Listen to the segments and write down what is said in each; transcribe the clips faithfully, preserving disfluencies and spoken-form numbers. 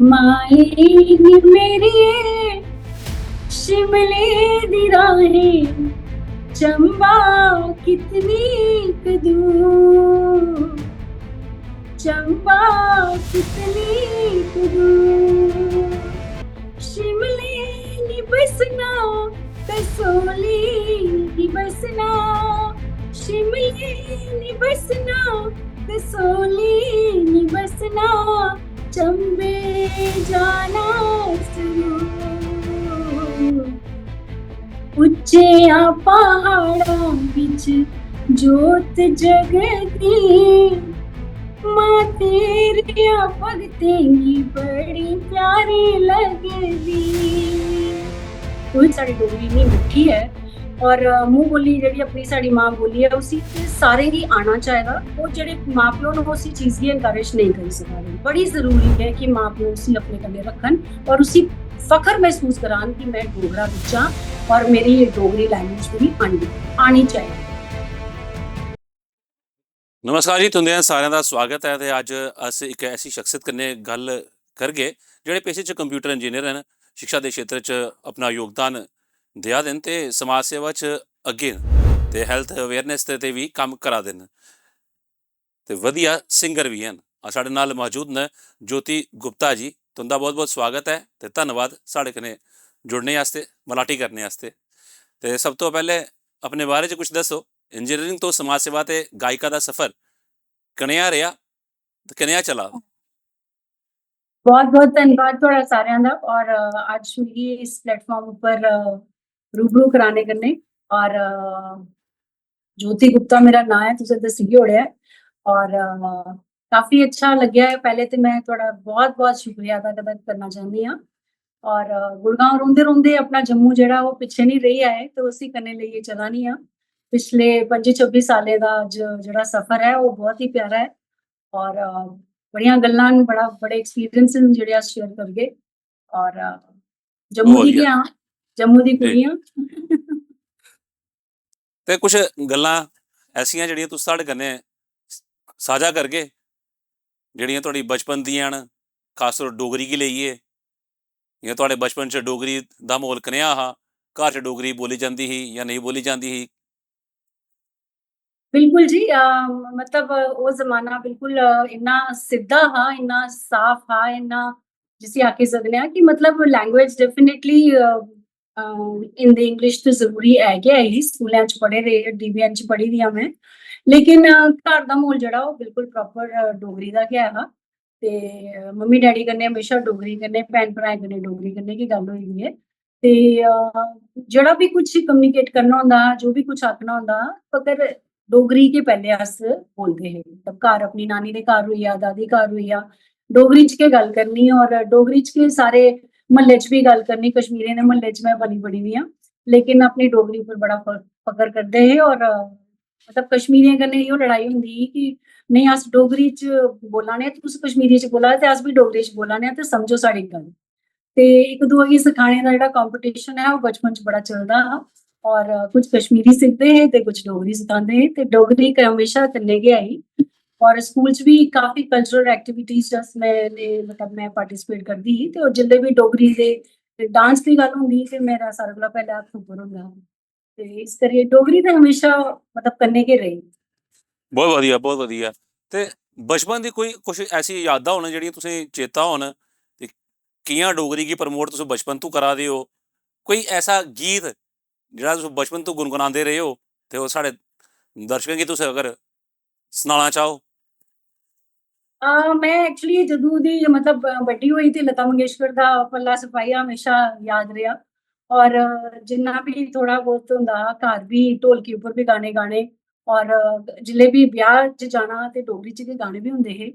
माए नी मेरिए शिमले दी राहें, चंबा कितनी क दूर, चंबा कितनी क दूर। शिमले नी बसना, कसोली नी बसना, शिमले नी बसना, कसोली नी बसना, चंबे जाना जरूर। उच्चियां पहाड़ां बिच जोत जगदी, मां तेरिया भगतें गी बड़ी प्यारी लगदी। साढ़ी डोगरी इन्नी मिट्ठी ऐ और, अ, मूंह बोली जेह्ड़ी अपनी साढ़ी मां बोली ऐ, उसी ते सारें गी आना चाहिदा। और जेह्ड़े मां प्यो न, ओह् उसी चीज गी एनकरेज नेईं करी सकदे। बड़ी जरूरी ऐ कि मां प्यो उसी अपने कन्नै रक्खन और उसी फखर महसूस करान कि मैं डोगरा बच्चा और मेरी ये डोगरी लैंग्वेज भी आनी, आनी चाहिए। नमस्कार जी, तुं'दे सारें दा स्वागत ऐ। ते अज्ज अस इक ऐसी शख्सियत कन्नै गल्ल करगे जेह्ड़े पेशे च कंप्यूटर इंजीनियर न, शिक्षा दे क्षेत्र च अपना योगदान देआ दे न ते समाज सेवा च अग्गें न ते हेल्थ अवेयरनेस ते, ते बी कम्म करा दे न ते वधिया सिंगर बी हैन। अ, साढ़े नाल मौजूद न ज्योति गुप्ता जी। तुं'दा बहुत बहुत स्वागत ऐ ते धन्नवाद साढ़े कन्नै जुड़ने आस्तै, मलाटी करने आस्तै। ते सब तो पैह्ले अपने बारे च कुछ दस्सो, इंजीनियरिंग तो समाज सेवा ते गायिका दा सफर कनेहा रेहा ते कनेहा चला दा? बहुत बहुत धन्नवाद थुआढ़ा सारेआं दा। और, अ, अज्ज मिगी इस प्लेटफॉर्म उप्पर, अ, रूबरू कराने कन्नै। और, अ, ज्योति गुप्ता मेरा नांऽ ऐ, तुसें दस्सी गै ओड़ेआ ऐ। और, अ, काफी अच्छा लग्गेआ ऐ। पैह्ले ते मैं थुआढ़ा बहुत बहुत शुक्रिया अदा कर-, करना चाह्न्नी आं। और, अ, गुड़गांव रौंह्दे रौंह्दे अपना जम्मू जेह्ड़ा ओह् पिच्छे निं रेही आए, ते उसी कन्नै लेइयै चला नी आं। पिछले पंजी छब्बी सालें दा अज्ज जेह्ड़ा सफर ऐ, ओह् बहुत ही प्यारा ऐ। और, अ, बड़ियां गल्लां न, बड़ा, बड़े एक्सपीरियंस न जेह्ड़े अस शेयर करगे। और, अ, जम्मू बहुत दी बढ़िया। गै आं, जम्मू दी जी। कुड़ी आं। ते कुछ गल्लां ऐसियां जेह्ड़ियां तुस साढ़े कन्नै सांझा करगे, जेह्ड़ियां थुआढ़ी बचपन दियां न, खास तौर डोगरी गी लेइयै, जि'यां थुआढ़े बचपन च डोगरी दा म्हौल कनेहा हा, घर च डोगरी बोली जंदी ही जां नेईं बोली जंदी ही? बिल्कुल जी, अ, मतलब, अ, ओह् जमाना बिल्कुल, अ, इन्ना सिद्धा हा, इन्ना साफ हा, इन्ना जिसी आखी सकने आं कि मतलब लैंग्वेज डेफिनेटली, अ, अ, हिंदी इंग्लिश ते जरूरी ऐ गै ऐ ही, स्कूलें च पढ़े दे, डीबीएन च पढ़ी दी आं में। लेकिन, अ, घर दा म्हौल जेह्ड़ा ओह् बिल्कुल प्रॉपर, अ, डोगरी दा गै ऐ हा। ते मम्मी डैडी कन्नै म्हेशा डोगरी कन्नै, भैन भ्राएं कन्नै डोगरी कन्नै गै गल्ल होई दी ऐ। ते, अ, जेह्ड़ा बी कुछ कम्युनिकेट करना होंदा हा, जो बी कुछ आखना होंदा हा, मगर डोगरी गै पैह्ले अस बोलदे हे। मतलब घर अपनी नानी दे घर होई गेआ, दादी घर होई गेआ, डोगरी च गै गल्ल करनी। और डोगरी च गै सारे म्हल्ले च बी गल्ल करनी। कश्मीरियें दे म्हल्ले च में पली बड़ी दी आं, लेकिन अपनी डोगरी उप्पर बड़ा फ-, फकर करदे हे। और, अ, मतलब कश्मीरियें कन्नै इ'यो लड़ाई होंदी ही कि नेईं, अस डोगरी च बोला ने, तुस कश्मीरी च बोला दे ते अस बी डोगरी च बोला ने आं, ते समझो साढ़ी गल्ल। ते इक दूए गी सखाने दा जेह्ड़ा कॉम्पिटिशन ऐ, ओह् बचपन च बड़ा चलदा हा। और, अ, कुछ कश्मीरी सिखदे हे ते कुछ डोगरी सखांदे हे, ते डोगरी क-, हमेशा कन्नै गै आई। और स्कूल च बी काफी कल्चरल एक्टिविटीज च अस, में, में, मतलब, में पार्टिसिपेट करदी ही, ते ओह् जिल्लै बी डोगरी दे डांस दी गल्ल होंदी ही, ते मेरा सारें कोला पैह्लें हत्थ उप्पर होंदा हा। ते इस करियै डोगरी ते हमेशा, मतलब, कन्नै गै रेही। बहुत बधिया, बहुत बधिया। ते बचपन दी कोई कुछ ऐसी यादां होन जेह्ड़ियां तुसें चेता होन, ते कि'यां डोगरी गी प्रमोट तुस बचपन तों करा दे ओ? कोई ऐसा गीत जेह्ड़ा तुस बचपन तों गुनगुनांदे रेह् ओ, ते ओह् साढ़े दर्शकें गी तुस अगर सनाना चाहो? अ, में एक्चुअली जदूं दी, मतलब, अ, बड्डी होई, ते लता मंगेशकर दा पल्ला सपाइया हमेशा याद रेहा। और, अ, जिन्ना बी थोह्ड़ा बहुत होंदा हा, घर बी ढोलकी उप्पर बी गाने गाने। और, अ, जिल्लै बी ब्याह् च जाना, ते डोगरी च गै गाने बी होंदे हे।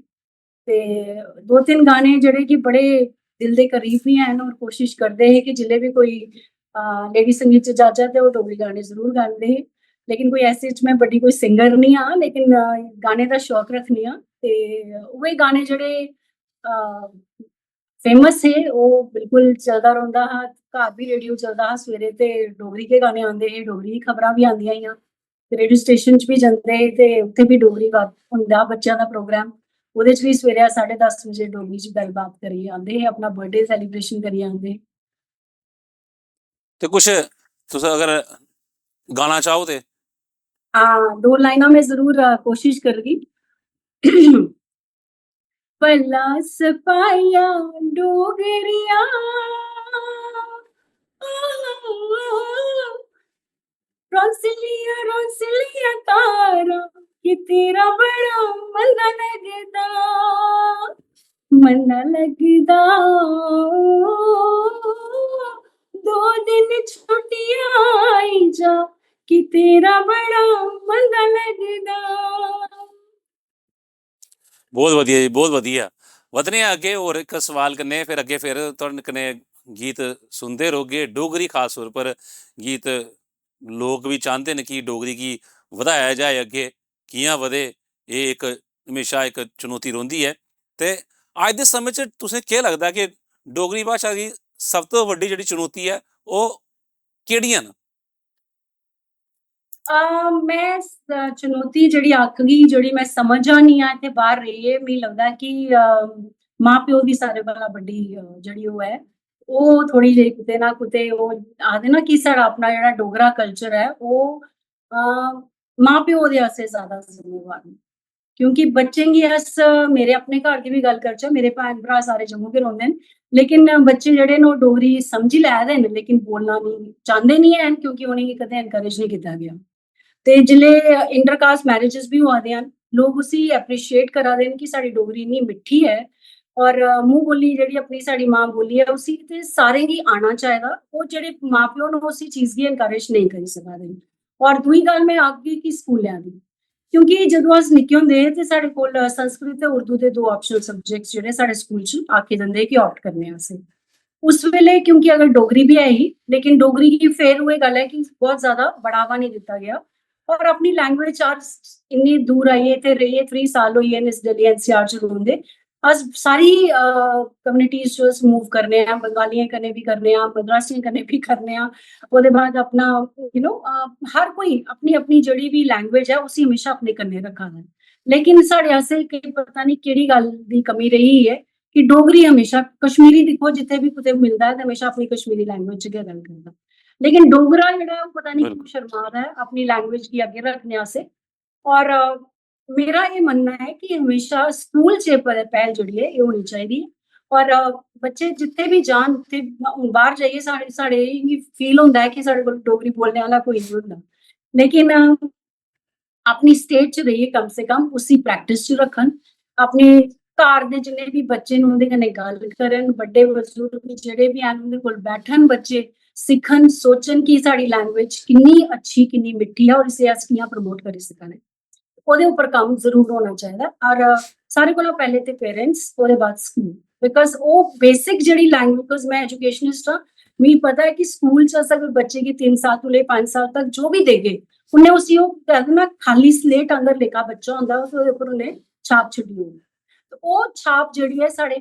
ते दो तिन्न गाने जेह्ड़े कि बड़े दिल दे करीब बी हैन, और कोशिश करदे हे कि जिल्लै बी कोई, अ, लेडी संगीत च जाचै, ते ओह् डोगरी गाने जरूर गांदे हे। लेकिन कोई ऐसे च में बड्डी कोई सिंगर निं आं, लेकिन, अ, गाने दा शौक रक्खनी आं। ते उ'ऐ गाने जेह्ड़े, अ, फेमस हे, ओह् बिल्कुल चलदा रौंह्दा हा। घर बी रेडियो चलदा हा, सवेरे ते डोगरी गै गाने आंदे हे, डोगरी दी खबरां बी आंदियां हियां। ते रेडियो स्टेशन च बी जंदे हे, ते उत्थै बी डोगरी गा-, होंदा हा बच्चें दा प्रोग्राम, ओह्दे च बी सवेरे अस साढ़े दस बजे डोगरी च गल्लबात करियै आंदे हे, अपना बर्थडे सैलीब्रेशन करियै आंदे हे। ते कुछ तुस अगर गाना चाहो ते हां, दो लाइनां में जरूर अ, कोशिश करगी। भला सपाइया डोगरिया, रौंसलिया रौंसलिया तारा, कि तेरा बड़ा मना लगदा, मना लगदा। दो दिन छुट्टियां आई जा, कि तेरा बड़ा मना लगदा। बहुत वधिया जी, बहुत वधिया। वधने आं अग्गें होर इक सवाल कन्नै, फिर अग्गें फिर थुआढ़े कन्नै गीत सुनदे रौह्गे। डोगरी खास तौर पर गीत, लोक बी चांह्दे न कि डोगरी गी बधाया जाए अग्गें, कि'यां बधे, एह् इक म्हेशा इक चुनौती रौंह्दी ऐ। ते अज्ज दे समें च तुसें केह् लगदा कि डोगरी भाशा दी सब तो बड्डी जेह्ड़ी चुनौती ऐ, ओह् केह्ड़ियां न? अ, में स- चुनौती जेह्ड़ी आखगी, जेह्ड़ी में समझा नी आं इत्थै बाह्र रेहियै, मिगी लगदा कि अ, मां प्यो दी सारे कोला बड्डी अ, जेह्ड़ी ओह् ऐ, ओह् थोड़ी जेही कुतै ना कुतै, ओह् आखदे ना कि साढ़ा अपना जेह्ड़ा डोगरा कल्चर ऐ, ओह् अ, मां प्यो दे आस्तै ज्यादा जिम्मेवार न। क्योंकि बच्चें गी अस, मेरे अपने घर दी बी गल्ल करचै, मेरे भैन भ्राऽ सारे जम्मू गै रौंह्दे न, लेकिन बच्चे जेह्ड़े न, ओह् डोगरी समझी लै दे न, लेकिन बोलना निं चांह्दे निं हैन, क्योंकि उ'नेंगी कदें एनकरेज निं कीता गेआ। ते जिसलै इंटर कास्ट मैरिजेस बी होआ दियां न, लोक उसी अप्रिशिएट करा दे न कि साढ़ी डोगरी इन्नी मिट्ठी ऐ, और अ, मूंह बोली जेह्ड़ी अपनी साढ़ी मां बोली ऐ, उसी ते सारें गी आना चाहिदा। ओह् जेह्ड़े मां प्यो न, ओह् उसी चीज गी एनकरेज नेईं करी सका दे न। और दूई गल्ल में आखगी कि स्कूलें दी, क्योंकि जदूं अस निक्के होंदे हे ते साढ़े कोल संस्कृत ते उर्दू दे दो ऑप्शनल सब्जेक्ट्स जेह्ड़े साढ़े स्कूल च आखे जंदे हे कि ऑप्ट करने असें। उस वेले क्योंकि अगर डोगरी बी ऐ ही, लेकिन डोगरी गी फिर ओह् गल्ल ऐ कि बहुत ज्यादा बढ़ावा नहीं दित्ता गया। और अपनी लैंग्वेज च अस इन्नी दूर आइयै ते रेहियै, त्रीह् साल होई गे न इस डेली एनसीआर च रौंह्दे। अस सारी कम्युनिटीज च अस मूव करने आं, बंगालियें कन्नै बी करने आं, मद्रासियें कन्नै बी करने आं। ओह्दे बाद अपना, यू नो, हर कोई अपनी अपनी जेह्ड़ी बी लैंग्वेज ऐ, उसी हमेशा अपने कन्नै रक्खा दा ऐ। लेकिन साढ़े आस्तै केह् पता नहीं केह्ड़ी गल्ल दी कमी रेही ऐ कि डोगरी हमेशा, कश्मीरी दिक्खो, जित्थै बी कुतै मिलदा ऐ ते हमेशा अपनी कश्मीरी लैंग्वेज च गै गल्ल करदा। लेकिन डोगरा जेह्ड़ा ऐ, ओह् पता नहीं क्यों शर्मा दा ऐ अपनी लैंग्वेज गी अग्गें रक्खने आस्तै। और अ, मेरा एह् मन्नना ऐ कि हमेशा स्कूल च एह् प- पैह्ल जेह्ड़ी ऐ, एह् होनी चाहिदी ऐ। और अ, बच्चे जित्थै बी जान, उत्थै हून बाह्र जाइयै साढ़े साढ़े गी फील होंदा ऐ कि साढ़े कोल डोगरी बोलने आह्ला कोई नहीं होंदा, लेकिन अ, अपनी स्टेट च रेहियै कम से कम उसी प्रैक्टिस च रक्खन। अपने घर दे जिन्ने बी बच्चे न, उं'दे कन्नै गल्ल करन, बड्डे बजुर्ग जेह्ड़े बी हैन, उं'दे कोल बैठन बच्चे, सिक्खन, सोचन कि साढ़ी लैंग्वेज किन्नी अच्छी, किन्नी मिट्ठी ऐ और इसे अस कि'यां प्रमोट करी सकने। ओह्दे उप्पर कम्म जरूर होना चाहिदा। और अ, सारे कोला पैह्ले ते पेरेंट्स, ओह्दे बाद स्कूल, बिकॉज ओह् बेसिक जेह्ड़ी लैंग्वेज, बिकॉज में एजुकेशनिस्ट आं, मिगी पता ऐ कि स्कूल च अस अगर बच्चे गी तिन्न साल तो लेइयै पंज साल तक जो बी देगे, उन्नै उसी, ओह् कहदे ना, खाली स्लेट आंगर लेखा बच्चा होंदा, ओह्दे उप्पर उन्नै छाप छड्डी ओड़नी। ते ओह् छाप जेह्ड़ी ऐ, साढ़े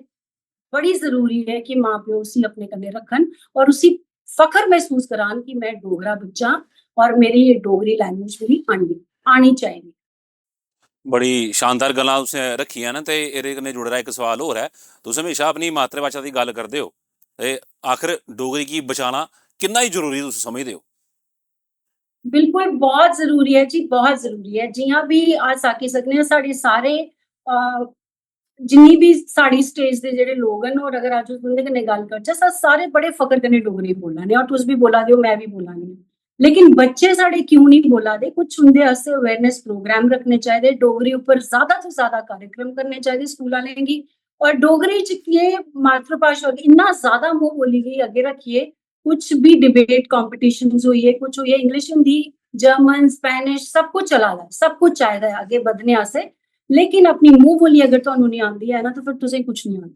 बड़ी जरूरी ऐ कि मां प्यो उसी अपने कन्नै रक्खन और उसी फखर महसूस करान कि में डोगरा बच्चा आं और मेरी एह् डोगरी लैंग्वेज मिगी आनी आनी चाहिदी। बड़ी शानदार गल्लां तुसें रक्खियां न। ते एह्दे कन्नै जुड़े दा इक सवाल होर ऐ, तुस म्हेशा अपनी मातृभाशा दी गल्ल करदे ओ, ते आखर डोगरी गी बचाना किन्ना ही जरूरी तुस समझदे ओ? बिल्कुल, बहुत जरूरी ऐ जी, बहुत जरूरी ऐ। जियां भी अस आखी सकने आं, साढ़े सारे अ, जिन्नी भी साढ़ी स्टेज दे जेह्ड़े लोक न, और अगर अज्ज उं'दे कन्नै गल्ल करचै, अस सारे बड़े फखर कन्नै डोगरी बोला ने, और तुस बी बोला दे ओ, में बी बोला नी आं। लेकिन बच्चे साढ़े क्यों नहीं बोला दे? कुछ उं'दे आस्तै अवेयरनेस प्रोग्राम रखने चाहिदे, डोगरी उप्पर ज्यादा तो ज्यादा कार्यक्रम करने चाहिदे स्कूल आह्लें गी। और डोगरी च केह् मातृभाशा गी इन्ना ज्यादा मूंह बोली गी अग्गें रक्खियै, कुछ भी डिबेट कॉम्पिटिशन्स होई गे, कुछ होई गे, इंग्लिश, हिंदी, जर्मन, स्पेनिश, सब कुछ चला दा ऐ, सब कुछ चाहिदा ऐ अग्गें बधने आस्तै। लेकिन अपनी मूंह बोली अगर तुहानू नहीं आंदी ऐ ना, तो फिर तुसें कुछ नहीं आंदा।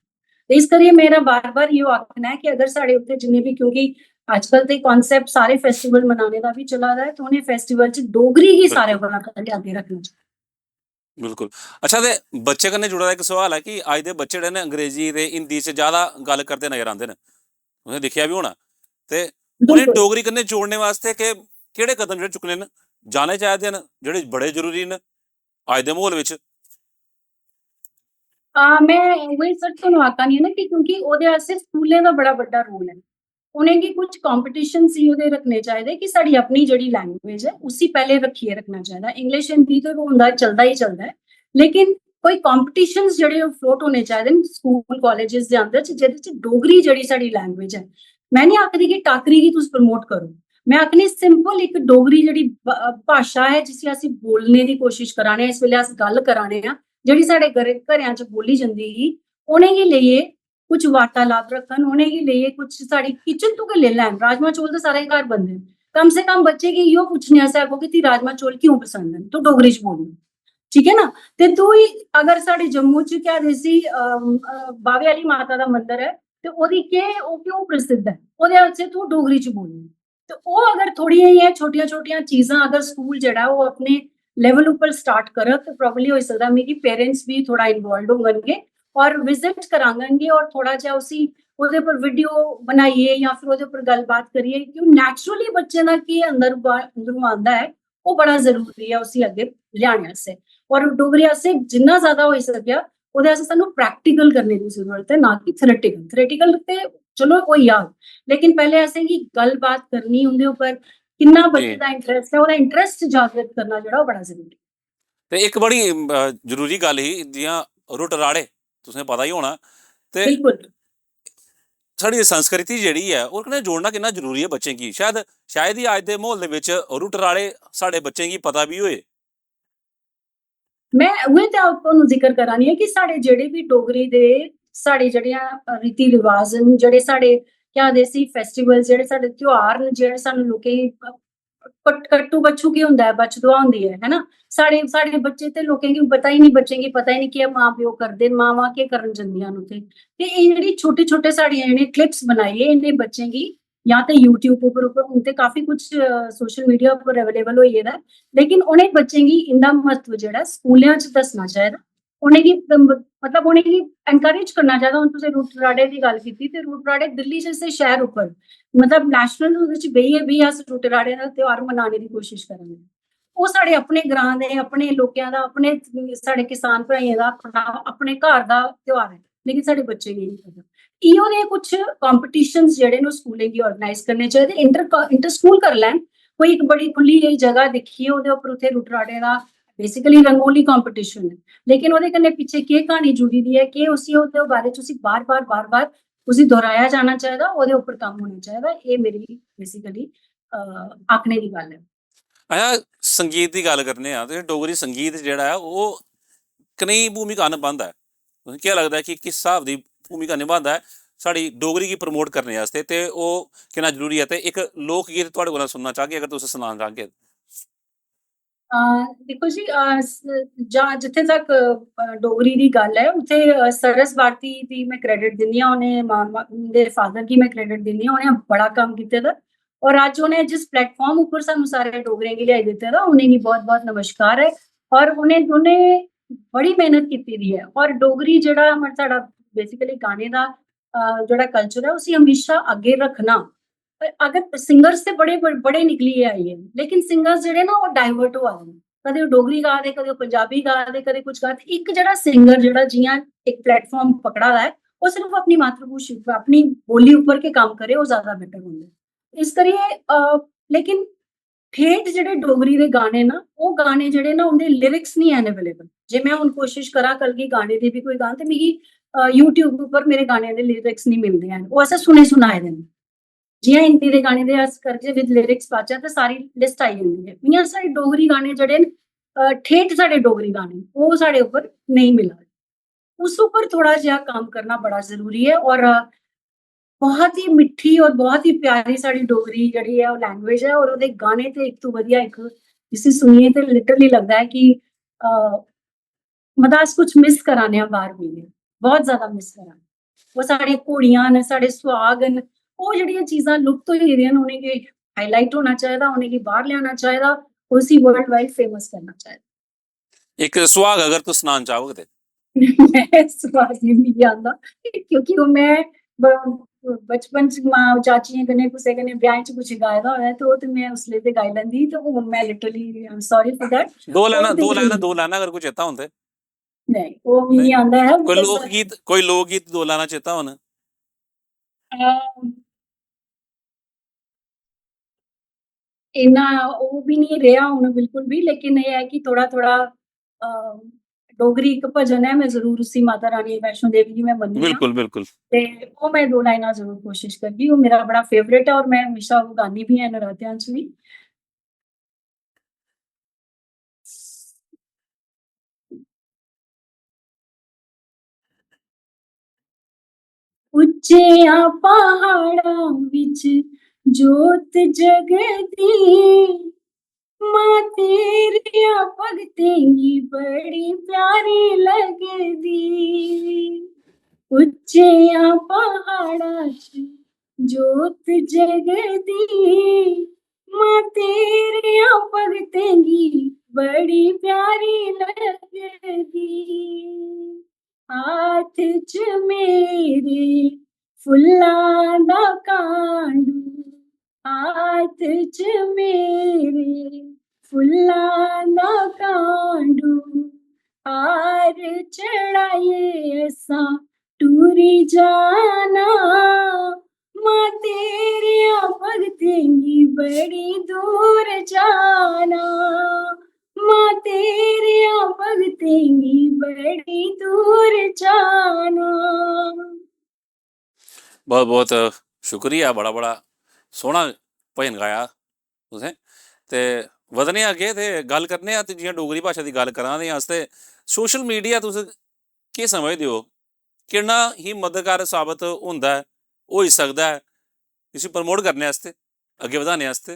ते इस करियै मेरा बार-बार इयो आखना ऐ कि अगर साढ़े उत्थे जिन्ने भी, क्योंकि अजकल ते कॉन्सेप्ट सारे फेस्टिवल मनाने दा भी चला दा ऐ, ते उ'नें फेस्टिवल च डोगरी गी सारे कोला पैह्ले अग्गें रक्खना चाहिदा। बिल्कुल। अच्छा, ते बच्चे कन्नै जुड़े दा इक सवाल ऐ कि अज्ज दे बच्चे जेह्ड़े न, अंग्रेजी ते हिंदी च ज्यादा गल्ल करदे नजर आंदे न, तुसें दिक्खेआ बी होना, ते उ'नें डोगरी कन्नै जोड़ने वास्तै के, केह्ड़े कदम जेह्ड़े चुक्कने न, जाने चाहिदे न, जेह्ड़े बड़े जरूरी न अज्ज दे म्हौल बिच? हां, में उ'ऐ सर तुहानू आखा नी ना कि क्योंकि ओह्दे आस्तै स्कूलें दा बड़ा बड्डा रोल ऐ। उ'नेंगी कुछ कॉम्पिटिशन ही ओह्दे रक्खने चाहिदे कि साढ़ी अपनी जेह्ड़ी लैंग्वेज ऐ उसी पैह्ले रक्खियै रक्खना चाहिदा। इंग्लिश हिंदी ते होंदा चलदा ही चलदा ऐ, लेकिन कोई कॉम्पिटिशन जेह्ड़े फ्लोट होने चाहिदे न स्कूल कॉलेजेस दे अंदर च, जेह्दे च डोगरी जेह्ड़ी साढ़ी लैंग्वेज ऐ। में नहीं आखदी कि टाकरी गी तुस प्रमोट करो, में आखनी सिंपल इक डोगरी जेह्ड़ी ब- भाशा ऐ जिसी अस बोलने दी कोशिश करा ने आं, इस बेल्लै अस गल्ल करा ने आं, जेह्ड़ी साढ़े घरे घरें च बोली जंदी ही, उ'नेंगी लेइयै कुछ वार्तालाप रक्खन, उ'नेंगी लेइयै कुछ साढ़ी किचन तू गै लेई लैन। राजमा चौल ते सारें दे घर बनदे न, कम से कम बच्चे गी इ'यो पुच्छने आस्तै आखो कि "ती राजमा चौल क्यों पसंद न?" तू डोगरी च बोलना, ठीक ऐ ना? ते तू ही अगर साढ़े जम्मू च केह् आखदे इसी, अम, अ, बावे आह्ली माता दा मंदर ऐ, ते ओह्दी केह्, ओह् क्यों प्रसिद्ध ऐ, ओह्दे आस्तै तू डोगरी च बोलना। ते ओह् अगर थोह्ड़ियां जेहियां छोटियां-छोटियां चीजां अगर स्कूल जेह्ड़ा ओह् अपने लेवल उप्पर स्टार्ट करग ते प्रॉबली होई सकदा मिगी पेरेंट्स बी थोह्ड़ा इन्वॉल्व होङन गे और विजिट कराङन गे और थोह्ड़ा जेहा उसी ओह्दे पर वीडियो बनाइयै जां फिर ओह्दे पर गल्लबात करियै कि ओह् नैचुरली बच्चें दा केह् अंदर बा-, अंदरों आंदा ऐ, ओह् बड़ा जरूरी ऐ उसी अग्गें लेआने आस्तै। और डोगरी आस्तै जिन्ना ज्यादा होई सकेआ ओह्दे आस्तै सानूं प्रैक्टिकल करने दी जरूरत ऐ, ना कि थ्योरेटिकल। थ्योरेटिकल ते चलो होई जाग, लेकिन पैह्ले असेंगी गल्लबात करनी उं'दे उप्पर, किन्ना बच्चे दा इंटरेस्ट ऐ, ओह्दा इंटरेस्ट जागृत करना जेह्ड़ा ओह् बड़ा जरूरी ऐ। ते इक बड़ी अ, जरूरी गल्ल ही, जि'यां रुट राड़े तुसें पता ही होना, ते बिल्कुल। साढ़ी संस्कृति जेह्ड़ी ऐ ओह्दे कन्नै जोड़ना किन्ना जरूरी ऐ बच्चें गी। शायद शायद ही अज्ज दे म्हौल दे बिच रुट राड़े साढ़े बच्चें गी पता बी होए। में उ'ऐ ते तुहानू जिक्र करा नी आं कि साढ़े जेह्ड़े बी डोगरी दे साढ़े जेह्ड़ियां रीति रिवाज न, जेह्ड़े साढ़े केह् आखदे इसी, फेस्टिवल, जेह्ड़े साढ़े त्योहार न, जेह्ड़े सानू लोकें गी प-, कट-, कट्टू बच्छु केह् होंदा ऐ, बच्छ दुआ होंदी ऐ, है ना? साढ़े, साढ़े बच्चे ते लोकें गी पता ही निं, बच्चें गी पता ही निं केह् मां प्यो करदे न, मावां केह् करन जंदियां न उत्थै। ते एह् जेह्ड़ी छोटे-छोटे साढ़ियां इ'नें क्लिप्स बनाइयै इ'नें बच्चें गी जां ते YouTube उप्पर, उप्पर हून ते काफी कुछ, अ, सोशल मीडिया उप्पर अवेलेबल होई गेदा ऐ, लेकिन उ'नें बच्चें गी इं'दा म्हत्तव जेह्ड़ा ऐ स्कूलें च दस्सना चाहिदा। उ'नेंगी, मतलब, उ'नेंगी एनकरेज करना चाहिदा। हून तुसें रुट राड़े दी गल्ल कीती ते रुट राड़े दिल्ली जैसे शैह्र उप्पर, मतलब, नेशनल ओह्दे च बेहियै बी अस रुट राड़े दा त्यहार मनाने दी कोशिश करा ने। ओह् साढ़े अपने ग्रां दे, अपने लोकें दा, अपने साढ़े किसान भ्राएं दा अपना, अपने घर दा त्यहार ऐ, लेकिन साढ़े बच्चें गी नेईं पता। इ'यो नेह् कुछ कॉम्पिटिशन्स जेह्ड़े न ओह् स्कूलें गी ऑर्गेनाइज करने चाहिदे, इंटर, इंटर स्कूल करी लैन, कोई इक बड़ी खु'ल्ली जेही जगह दिक्खियै ओह्दे उप्पर उत्थै रुट राड़े दा बेसिकली रंगोली कॉम्पिटिशन ऐ, लेकिन ओह्दे कन्नै पिच्छे केह् क्हानी जुड़ी दी ऐ, केह् उसी ओह्दे बारे च उसी बार-बार, बार-बार उसी दोहराया जाना चाहिदा, ओह्दे उप्पर कम्म होना चाहिदा। एह् मेरी बेसिकली, अ, आखने दी गल्ल ऐ। अच्छा, संगीत दी गल्ल करने आं ते डोगरी संगीत जेह्ड़ा ऐ ओह् कनेही भूमिका नभांदा ऐ? तुसें केह् लगदा ऐ कि किस स्हाब दी भूमिका नभांदा ऐ साढ़ी डोगरी गी प्रमोट करने आस्तै, ते ओह् किन्ना जरूरी ऐ? ते इक लोकगीत थुआढ़े कोला सुनना चाहगे अगर तुस सनाना चाहगे। अ, दिक्खो जी, अ, स-, जां जित्थै तक, अ, डोगरी दी गल्ल ऐ, उत्थै, अ, सरस भारती दी में क्रेडिट दिन्नी आं, उ'नें मा-, मा-, उं'दे फादर गी में क्रेडिट दिन्नी आं, उ'नें बड़ा कम्म कीते दा। और अज्ज उ'नें जिस प्लेटफार्म उप्पर सानूं सारे डोगरें गी लेआई दित्ते दा, उ'नेंगी बहुत-बहुत नमस्कार ऐ। और उ'नें दोनें बड़ी मेहनत कीती दी ऐ। और डोगरी जेह्ड़ा, मतलब, साढ़ा बेसिकली गाने दा, अ, जेह्ड़ा कल्चर ऐ, उसी हमेशा अग्गें रक्खना। अगर सिंगर्स ते बड़े, बड़े, बड़े निकलियै आई गे, लेकिन सिंगर्स जेह्ड़े ना, ओह् डाइवर्ट होआ दे न। कदें ओह् डोगरी गा दे, कदें ओह् पंजाबी गा दे, कदें कुछ गा दे। इक जेह्ड़ा सिंगर, जेह्ड़ा जि'यां इक प्लेटफार्म पकड़ा दा ऐ, ओह् सिर्फ अपनी मातृभाशा, अपनी बोली उप्पर गै कम्म करे, ओह् ज्यादा बेटर होंदा ऐ। इस करियै, अ, लेकिन ठेठ जेह्ड़े डोगरी दे गाने ना, ओह् गाने जेह्ड़े ना, उं'दे लिरिक्स निं हैन अवेलेबल। जे में हून कोशिश करां कल गी गाने दी बी कोई गां, ते मिगी, अ, YouTube उप्पर मेरे गाने दे लिरिक्स निं मिलदे हैन, ओह् असें सुने सुनाए दे न। जि'यां हिंदी दे गाने दे अस करगे विद लिरिक्स पाचै ते सारी लिस्ट आई जंदी ऐ। इ'यां साढ़े डोगरी गाने जेह्ड़े न, अ, ठेठ साढ़े डोगरी गाने, ओह् साढ़े उप्पर नेईं मिला दे। उस उप्पर थोह्ड़ा जेहा कम्म करना बड़ा जरूरी ऐ। और, अ, बहुत ही मिट्ठी और बहुत ही प्यारी साढ़ी डोगरी जेह्ड़ी ऐ, ओह् लैंग्वेज ऐ, और ओह्दे गाने ते इक तों बधिया इक, जिसी सुनियै ते लिटरली लगदा ऐ कि, अ, मतलब, अस कुछ मिस करा ने आं बाह्र बेहियै, बहुत ज्यादा मिस करा ने। ओह् साढ़ियां घोड़ियां न, साढ़े सुहाग न, ओह् जेह्ड़ियां चीजां लुप्त होई गेदियां न, उ'नेंगी हाईलाइट होना चाहिदा, उ'नेंगी बाह्र लेआना चाहिदा, उसी वर्ल्ड वाइड फेमस करना चाहिदा। इक सुहाग अगर तुस सनाना चाहोगे ते? में सुहाग निं मिगी आंदा, क्योंकि ओह् में ब-, बचपन च मां चाचियें कन्नै, कुसै कन्नै ब्याहें च कुछ गाए दा होऐ ते ओह् ते में उसलै ते गाई लैंदी ही, ते हून में literally, I'm sorry for that। दो लाइनां, ओह् ते दो लाइनां, दो लाइनां अगर कोई चेता होन ते। नहीं, वो मिगी नहीं। आंदा है, कोई मतलब, लोक गीत, कोई लोक गीत दो लाना चेता होन? अ, इन्ना ओह् बी निं रेहा हून बिल्कुल बी, लेकिन एह् ऐ कि थोह्ड़ा-थोह्ड़ा, अ, डोगरी इक भजन ऐ, में जरूर उसी माता रानी वैष्णो देवी गी में मन्ननी आं। बिल्कुल, बिल्कुल। ते ओह् में दो लाइनां जरूर कोशिश करगी। ओह् मेरा बड़ा favourite ऐ और में हमेशा ओह् गान्नी बी आं नरातेआं च बी। उच्चियां पहाड़ां विच जोत जगदी, मां तेरिया भगतें गी बड़ी प्यारी लगदी। उच्चियां पहाड़ां च जोत जगदी, मां तेरिया भगतें गी बड़ी प्यारी लगदी। हाथ च मेरे फुल्लां दा कांडू, हाथ च मेरे फुल्लां दा कांडू, हार चढ़ाइयै असां टुरी जाना। मां तेरिया भगतें गी बड़ी दूर जाना, मां तेरिया भगतें गी बड़ी दूर जाना। बहुत बहुत शुक्रिया, बड़ा बड़ा सोहना भजन गाया तुसें। ते बधने आं अग्गें ते गल्ल करने आं, ते जि'यां डोगरी भाशा दी गल्ल करा दे आं अस, ते सोशल मीडिया तुस केह् समझदे ओ, किन्ना ही मददगार साबत होंदा ऐ, होई सकदा ऐ इसी प्रमोट करने आस्तै, अग्गें बधाने आस्तै?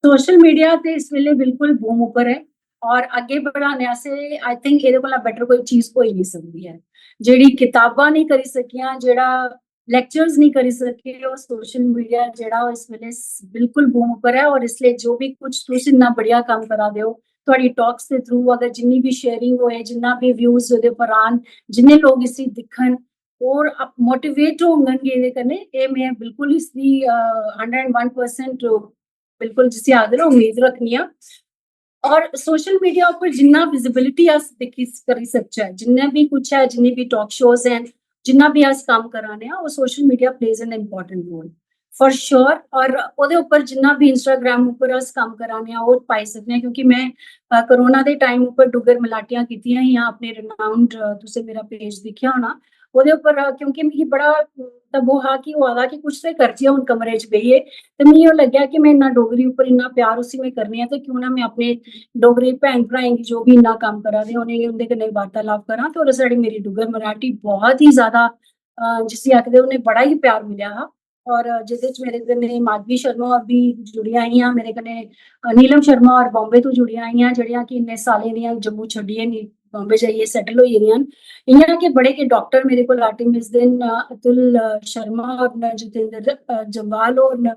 सोशल मीडिया ते इस बेल्ले बिल्कुल बूम उप्पर ऐ और अग्गें बढ़ाने आस्तै, आई थिंक, एह्दे कोला बैटर कोई चीज होई नहीं सकदी ऐ। जेह्ड़ी कताबां नहीं करी सकियां, जेह्ड़ा लेक्चर्स नहीं करी सके, ओह् सोशल मीडिया जेह्ड़ा ओह् इस बेल्ले स-, बिल्कुल बूम उप्पर ऐ। और इसलिए जो भी कुछ तुस इन्ना बढ़िया कम्म करा दे ओ, थुआढ़ी टॉक्स दे थ्रू अगर जिन्नी भी शेयरिंग होए, जिन्ना भी व्यूज ओह्दे उप्पर आन, जिन्ने लोग इसी दिक्खन और मोटिवेट होङन एह्दे कन्नै, एह् में बिल्कुल इसदी हंड्रेड वन परसेंट, बिल्कुल जिसी आखदे ना, उम्मीद रखनी आं। और सोशल मीडिया उप्पर जिन्ना विजिबिलिटी अस दिक्खी स-, करी सकचै, जिन्ने भी कुछ ऐ, जिन्नी भी टॉक शोज हैन, जिन्ना भी अस कम्म करा ने आं, ओह् social media plays an important role for sure. और ओह्दे उप्पर जिन्ना भी इंस्टाग्राम उप्पर अस कम्म करा ने आं, ओह् पाई सकने आं। क्योंकि में, अ, कोरोना दे टाइम उप्पर डुग्गर मलाटियां कीतियां हियां अपने रिनाउंड, अ, तुसें मेरा पेज दिक्खेआ होना, ओह्दे उप्पर, अ, क्योंकि मिगी बड़ा, अ, तबो हा कि होआ दा कि कुछ ते करचै हून कमरे च बेहियै। ते मिगी ओह् लग्गेआ कि में इन्ना डोगरी उप्पर इन्ना प्यार उसी में करनी आं, ते क्यों ना में अपने डोगरी भैन भ्राएं गी, जो बी इन्ना कम्म करा दे, उ'नेंगी, उं'दे कन्नै वार्तालाप करां। ते ओह्दे साढ़ी मेरी डुग्गर मराठी बहुत ही ज्यादा, अ, जिसी आखदे, उ'नें बड़ा ही प्यार मिलेआ हा। और, अ, जेह्दे च मेरे कन्नै माधवी शर्मा होर बी जुड़ियां हियां, मेरे कन्नै, अ, नीलम शर्मा होर बॉम्बे तों जुड़ियां हियां, जेह्ड़ियां कि इन्ने सालें दियां जम्मू छड्डियै नि-, बॉम्बे जाइयै सैटल होई गेदियां न। इ'यां गै बड़े गै डाक्टर मेरे कोल आर्टिस्ट दे न, अतुल, अ, शर्मा होर न, जितेंद्र, अ, जम्वाल होर न।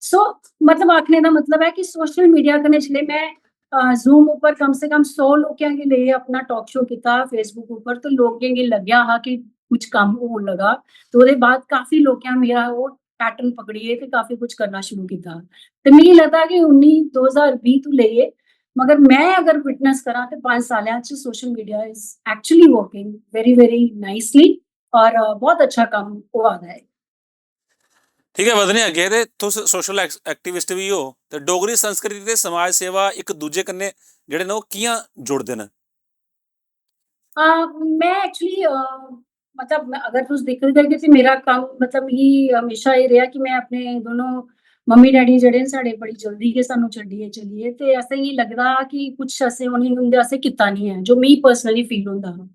सो, मतलब, आखने दा मतलब ऐ कि सोशल मीडिया कन्नै जिसलै में, अ, जूम उप्पर कम से कम सौ लोकें गी लेइयै अपना टॉक शो कीता Facebook उप्पर, ते लोकें गी लग्गेआ हा कि कुछ कम्म होन लगा। ते ओह्दे बाद काफी लोकें मेरा ओह् पैटर्न पकड़ियै ते काफी कुछ करना शुरू कीता। ते मिगी लगदा कि उन्नी, दो ज्हार बीह् तों लेइयै, मगर में अगर विटनेस करां ते पंज सालें च social media is actually working very, very nicely और, अ, बहुत अच्छा कम्म होआ दा ऐ। ठीक ऐ, बधने अग्गें। ते तुस सोशल एक्स-, एक्टिविस्ट बी ओ, ते डोगरी संस्कृति ते समाज सेवा इक दूजे कन्नै जेह्ड़े न, ओह् कि'यां जुड़दे न? अ, में एक्चुअली, अ, मतलब, में, अगर तुस दिखदे कि ते मेरा कम्म, मतलब, मिगी हमेशा एह् रेहा कि में अपने दोनों मम्मी डैडी जेह्ड़े न साढ़े, बड़ी जल्दी गै सानूं छड्डियै चली गे, ते असेंगी लगदा हा कि कुछ असें उ'नेंगी, उं'दे आस्तै कीता निं ऐ, जो मिगी पर्सनली फील होंदा हा।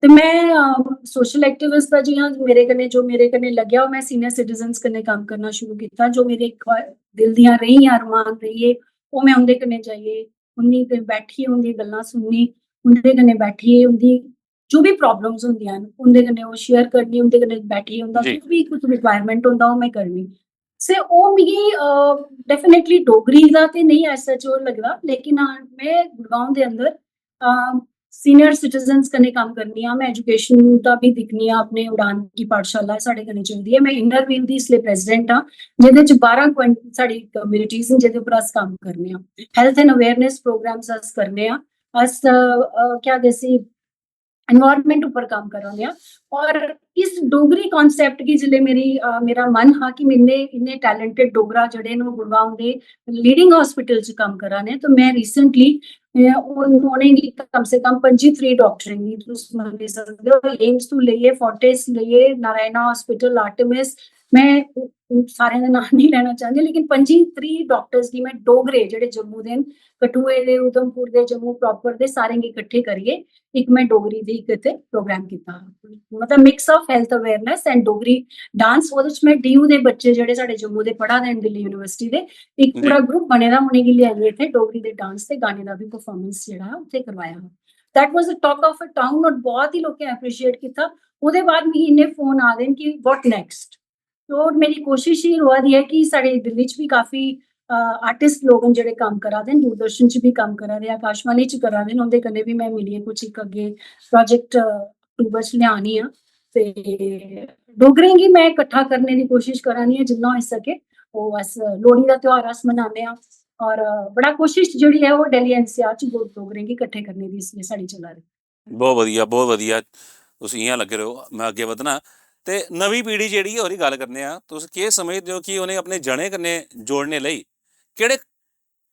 ते में, अ, सोशल एक्टिविस्ट दा, जि'यां मेरे कन्नै, जो मेरे कन्नै लग्गेआ, ओह् में सीनियर सिटीजन्स कन्नै कम्म करना शुरू कीता। जो मेरे ख्वा-, दिल दियां रेहियां, अरमान रेहिये, ओह् में उं'दे कन्नै जाइयै, उं'दी कन्नै बैठियै, उं'दियां गल्लां सुननी, उं'दे कन्नै बैठियै, उं'दी जो बी प्रॉब्लम्स होंदियां न, उं'दे कन्नै ओह् शेयर करनी, उं'दे कन्नै बैठियै, उं'दा जी। जो बी कुछ रिक्वायरमेंट होंदा, ओह् में करनी। से ओह् मिगी, अ, डेफिनेटली डोगरी दा ते नेईं as such ओह् लगदा, लेकिन हां, में गुड़गांव दे अंदर, अ, सीनियर सिटीजन्स कन्नै कम्म करनी आं। में एजुकेशन दा बी दिक्खनी आं, अपने उड़ान की पाठशाला साढ़े कन्नै चलदी ऐ। में इनर व्हील दी इसलै प्रेजिडेंट आं, जेह्दे च बारां क्वन-, साढ़ी कम्युनिटीज न, जेह्दे उप्पर अस कम्म करने आं। हेल्थ एंड अवेयरनेस प्रोग्राम्स अस करने आं। अस अ, अ, क्या आखदे इसी, एनवायरनमेंट उप्पर कम्म करा ने आं। और इस डोगरी कॉन्सेप्ट गी जिसलै मेरी अ, मेरा मन हा कि इन्ने इन्ने टैलेंटेड डोगरा जेह्ड़े न, ओह् गुड़गांव दे लीडिंग हॉस्पिटल च कम्म करा ने, तो में रिसेंटली उ'नेंगी कम से कम पंजी त्रीह् डाक्टरें गी, तुस मन्नी सकदे ओ, एम्स तू लेइयै, फोर्टिस लेइयै, नारायणा हॉस्पिटल, आर्टेमिस, में सारें दे नांऽ नहीं लैना चाहंदी, लेकिन पंजी त्रीह् डाक्टर्स गी में, डोगरे जेह्ड़े जम्मू दे न, कठुए दे, उधमपुर दे, जम्मू प्रॉपर दे, सारें गी किट्ठे करियै इक में डोगरी दी इक इत्थै प्रोग्राम कीता हा। मतलब, mix of health awareness and Dogri dance. ओह्दे च में डीयू दे बच्चे जेह्ड़े साढ़े जम्मू दे पढ़ा दे न दिल्ली यूनिवर्सिटी दे, इक जी। पूरा ग्रुप बने दा, उ'नेंगी लेआइयै इत्थै डोगरी दे डांस ते गाने दा बी परफार्मेंस जेह्ड़ा ऐ, उत्थै करवाया हा। That was a talk of a town और बहुत ही लोकें अप्रिशिएट कीता। ओह्दे बाद मिगी इन्ने फोन आ दे न कि व्हाट नेक्स्ट। तो मेरी कोशिश ही रवा दी ऐ कि साढ़े दिल्ली च बी काफी आर्टिस्ट लोक न जेह्ड़े कम्म करा दे न, दूरदर्शन च बी कम्म करा दे, आकाशवाणी च करा दे न, उं'दे कन्नै बी में मिलियै कुछ इक अग्गें प्रोजेक्ट अक्टूबर च लेआनी आं। ते डोगरें गी में किट्ठा करने दी कोशिश करा नी आं जिन्ना होई सके। ओह् अस लोह्ड़ी दा त्यहार अस मनाने आं, और बड़ा कोशिश जेह्ड़ी ऐ, ओह् दिल्ली एनसीआर च डोगरें गी किट्ठे करने दी इसलै साढ़ी चला दी। बहुत वधिया, बहुत वधिया। तुस इ'यां लग्गे रहो, में अग्गें बधना। ते नमीं पीढ़ी जेह्ड़ी ऐ, ओह्दी गल्ल करने आं। तुस केह् समझदे ओ कि उ'नें अपने जड़ें कन्नै जोड़ने लेई केह्ड़े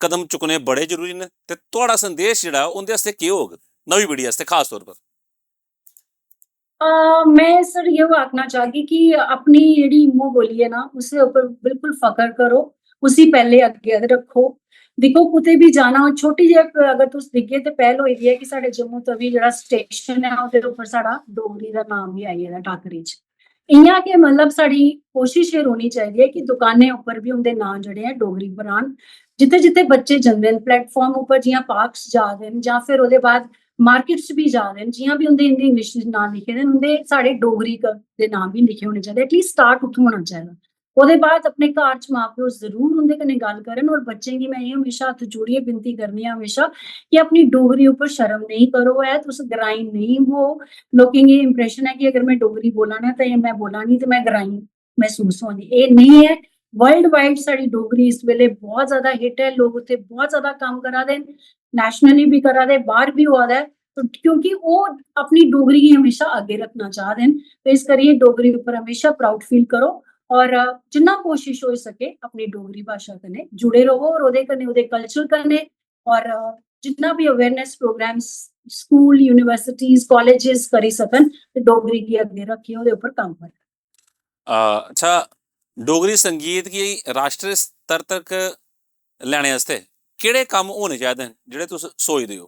कदम चुक्कने बड़े जरूरी न, ते थुआढ़ा संदेश जेह्ड़ा, उं'दे आस्तै केह् होग, नमीं पीढ़ी आस्तै खास तौर पर? अ, में सर, इ'यो आखना चाहगी कि अपनी जेह्ड़ी मूंह बोली ऐ ना, उसदे उप्पर बिल्कुल फकर करो, उसी पैह्ले अग्गें रक्खो। दिक्खो, कुतै बी जाना हो, छोटी जेही अगर तुस दिखगे ते पैह्ल होई दी ऐ कि साढ़े जम्मू तवी जेह्ड़ा स्टेशन ऐ, ओह्दे उप्पर साढ़ा डोगरी दा नाम बी आई गेदा टाकरी च। इ'यां गै, मतलब, साढ़ी कोशिश एह् रौह्नी चाहिदी ऐ कि दुकानें उप्पर बी उं'दे नांऽ जेह्ड़े ऐ, डोगरी पर आन। जित्थै जित्थै बच्चे जंदे न, प्लेटफार्म उप्पर जि'यां पार्क्स जा दे न, जां फिर ओह्दे बाद मार्केट च बी जा दे न, जि'यां बी उं'दे, इं'दे इंग्लिश च नांऽ लिखे दे न, उं'दे साढ़े डोगरी क-, दे नांऽ बी लिखे होने चाहिदे। एटलीस्ट स्टार्ट उत्थूं होना चाहिदा। ओह्दे बाद अपने घर च मां प्यो जरूर उं'दे कन्नै गल्ल करन, और बच्चें गी में एह् म्हेशा हत्थ जोड़ियै विनती करनी आं म्हेशा कि अपनी डोगरी उप्पर शर्म नेईं करो ऐ, तुस ग्राईं नेईं हो। लोकें गी एह् इंप्रेशन ऐ कि अगर में डोगरी बोला ना, ते में बोला नी, ते में ग्राईं महसूस होआ दी। एह् नेईं ऐ। वर्ल्ड वाइड साढ़ी डोगरी इस बेल्लै बहुत ज्यादा हिट ऐ, लोक उत्थै बहुत ज्यादा कम्म करा दे न, नेशनली बी करा दे, बाहर बी होआ दा ऐ। तो क्योंकि ओह् अपनी डोगरी गी हमेशा अग्गें रक्खना चाह दे न, तो इस करियै डोगरी उप्पर हमेशा प्राउड फील करो, और, अ, जिन्ना कोशिश होई सके अपनी डोगरी भाशा कन्नै जुड़े रवो, और ओह्दे कन्नै, ओह्दे कल्चर कन्नै, और, अ, जिन्ना बी awareness programmes school, universities, colleges करी सकन, ते डोगरी गी अग्गें रक्खियै ओह्दे उप्पर कम्म करन। अ, अच्छा, डोगरी संगीत गी राश्ट्री स्तर तक लैने आस्तै केह्ड़े कम्म होने चाहिदे न, जेह्ड़े तुस सोचदे ओ?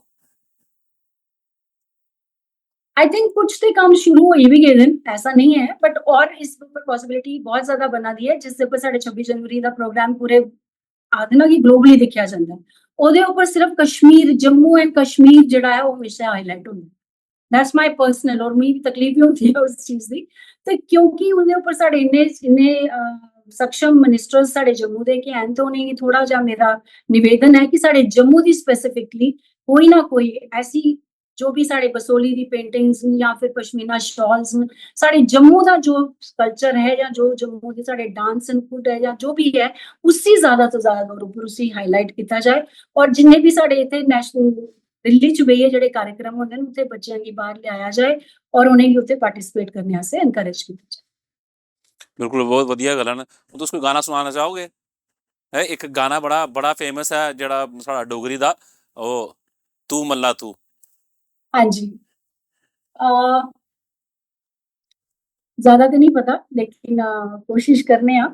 आई थिंक कुछ ते कम्म शुरू होई बी गेदे न, ऐसा नेईं ऐ, बट और इस उप्पर पॉसिबिलिटी बहुत ज्यादा बना दी ऐ, जिसदे उप्पर साढ़े छब्बी जनवरी दा प्रोग्राम पूरे, आखदे ना कि ग्लोबली दिक्खेआ जंदा ऐ। ओह्दे उप्पर सिर्फ कश्मीर, जम्मू एंड कश्मीर जेह्ड़ा ऐ, ओह् हमेशा हाईलाइट होंदा ऐ। दैट्स माई पर्सनल, और मिगी तकलीफ बी होंदी ऐ उस चीज दी। ते क्योंकि ओह्दे उप्पर साढ़े इन्ने, इन्ने, अ, सक्षम मिनिस्टर्स साढ़े जम्मू दे गै हैन, ते उ'नेंगी थोह्ड़ा जेहा मेरा निवेदन ऐ कि साढ़े जम्मू दी स्पेसिफिकली कोई ना कोई ऐसी, जो बी साढ़े बसोली दी पेंटिंग्स न जां फिर पश्मीना शॉल्स न, साढ़े जम्मू दा जो कल्चर ऐ जां जो जम्मू दे साढ़े डांस एंड फूड ऐ जां जो बी ऐ, उसी ज्यादा तो ज्यादा तौर उप्पर उसी हाईलाइट कीता जाए। और जिन्ने बी साढ़े इत्थै नेशनल दिल्ली च बेहियै जेह्ड़े कार्यक्रम होंदे न, उत्थै बच्चें गी बाहर लेआया जाए और उ'नेंगी उत्थै पार्टिसिपेट करने आस्तै एनकरेज कीता जाए। बिल्कुल, बहुत वधिया गल्लां न। हून तुस कोई गाना सनाना चाहोगे? है इक गाना बड़ा, बड़ा फेमस ऐ जेह्ड़ा साढ़ा डोगरी दा, ओह् तू मल्ला तू। हां जी। अ, ज्यादा ते नहीं पता, लेकिन, अ, कोशिश करने आं।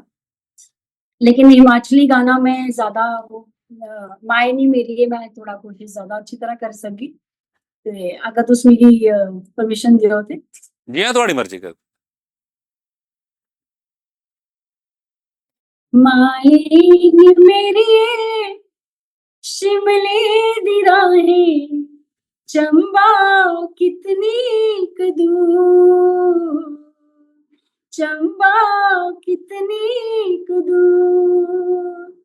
लेकिन हिमाचली गाना में ज्यादा वो, अ, माए नी मेरिये, में थोड़ा कोशिश ज्यादा अच्छी तरह करी सकगी। ते अगर तुस मिगी, अ, परमिशन देओ ते। जि'यां थुआढ़ी मर्जी कर। माए नी मेरिये, शिमले दी राहें चंबा कितनी क दूर, चंबा कितनी क दूर।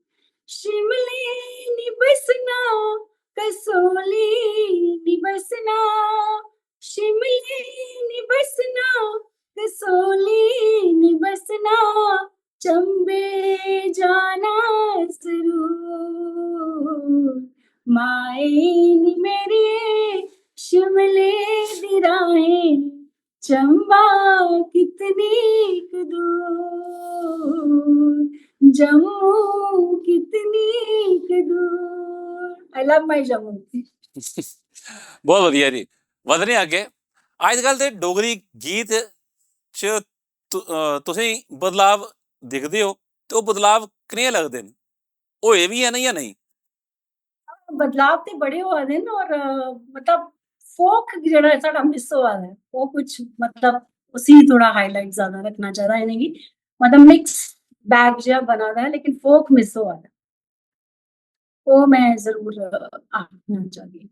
शिमले नी बसना, कसोली नी बसना, शिमले नी बसना, कसोली नी बसना, चंबे जाना जरूर। माए नी मेरिये, कमले दी राहें चंबा कितनी क दूर, जम्मू कितनी क दूर। I love my Jammu। बहुत बढ़िया जी। बधने अग्गें, अजकल दे डोगरी गीत च तु, अ, तुसें बदलाव दिखदे हो ते ओह् बदलाव कनेह् लगदे न? होए बी हैन जां नेईं? बदलाव ते बड़े होआ दे न और, अ, मतलब, फोक जेह्ड़ा ऐ साढ़ा मिस होआ दा ऐ, ओह् कुछ, मतलब, उसी थोह्ड़ा हाईलाइट ज्यादा रक्खना चाहिदा इ'नेंगी। मतलब, मिक्स बैग जेहा बना दा ऐ, लेकिन फोक मिस होआ दा ऐ। ओह् में जरूर, अ, आखना चाह्गी।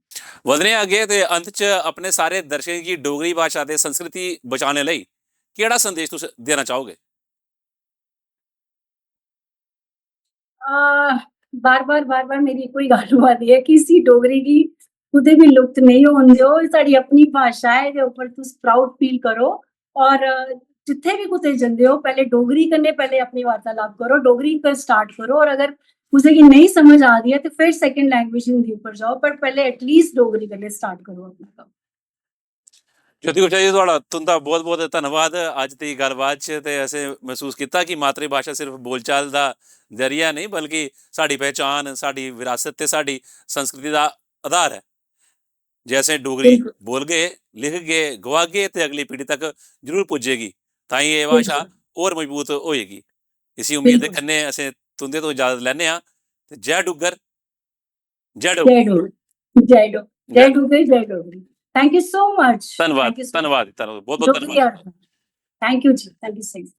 बधने अग्गें ते अंत च अपने सारे दर्शकें गी डोगरी भाशा ते संस्कृति बचाने लेई केह्ड़ा संदेश तुस देना चाहोगे? आह, बार-बार, बार-बार मेरी इक्को ही गल्ल होआ दी ऐ कि इसी डोगरी गी कुतै बी लुप्त नेईं होन देओ। एह् साढ़ी अपनी भाशा ऐ, एह्दे उप्पर तुस प्राउड फील करो। और, अ, जित्थै बी कुतै जंदे ओ, पैह्ले डोगरी कन्नै पैह्ले अपनी वार्तालाप करो, डोगरी पर स्टार्ट करो। और अगर कुसै गी नेईं समझ आ दी ऐ, ते फिर सैकंड लैंग्वेज हिंदी उप्पर जाओ, पर पैह्ले एटलीस्ट डोगरी कन्नै स्टार्ट करो अपना कम्म। ज्योति गुप्ता जी, थुआढ़ा, तुं'दा बहुत-बहुत धन्नवाद अज्ज दी गल्लबात च। ते असें मसूस कीता कि मातृभाशा सिर्फ बोलचाल दा जरिया नेईं, बल्कि साढ़ी पहचान, साढ़ी विरासत ते साढ़ी संस्कृति दा आधार ऐ। जे असें डोगरी बोलगे, लिखगे, गवागे ते अगली पीढ़ी तक जरूर पुज्जेगी। तां एह् भाशा होर मजबूत होएगी। इसी उम्मीद दे कन्नै असें तुं'दे तो इजाजत लैने आं। ते जय डुग्गर, जय डोगरी। जय डोगरी, जय डोगरी, जय Dogri. Thank you so much। धन्नवाद, Thank you so much। धन्नवाद, धन्नवाद, बहुत बहुत डोगरी धन्नवाद। Thank you ji, thank you so much।